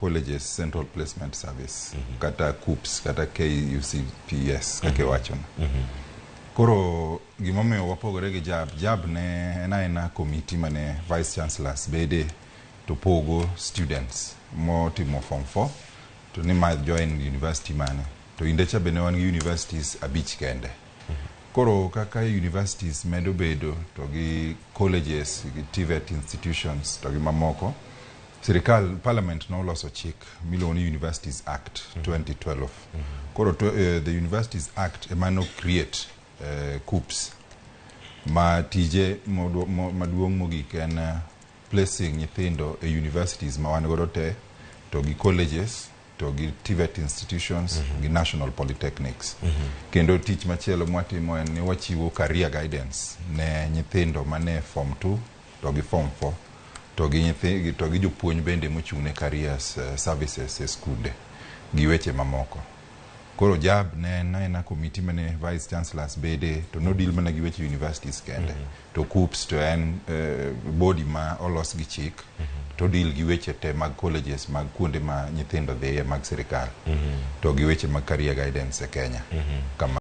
Colleges Central Placement Service kata KUCCPS kata KUCPS kaka iwachono. Koro gimomiyo wapogore gi JAB, JAB ne en aena committee mane vice chancellors bede to pogo students motimo form 4 to ni ma join university mane to inde cha be ne wan gi universities abich kende. Koro kaka universities medo bedo to gi colleges gi TVET institutions to gi mamoko, sirikal parliament noloso chik miluongo ni Universities Act 2012. Koro to, the Universities Act ema no create KUCCPS ma tije maduong' mogik en placing nyithindo e universities ma wan godo te to gi colleges to gi TVET institutions gi national polytechnics. Kendo tich machielo mwatimo en ni wachiwo career guidance ne nyithindo mane form 2 to gi form 4 to gi nyithi to gi jopuonj bende mochung' ne careers services e skunde gi weche mamoko. Koro JAB ne en aena committee mane vice chancellors bede to no deal mana gi weche universities kende. To KUCCPS to en body ma olos gi chik to deal gi weche te mag colleges mag kuonde ma nyithindo dhiye mag sirikal to gi weche mag career guidance e Kenya. Kama.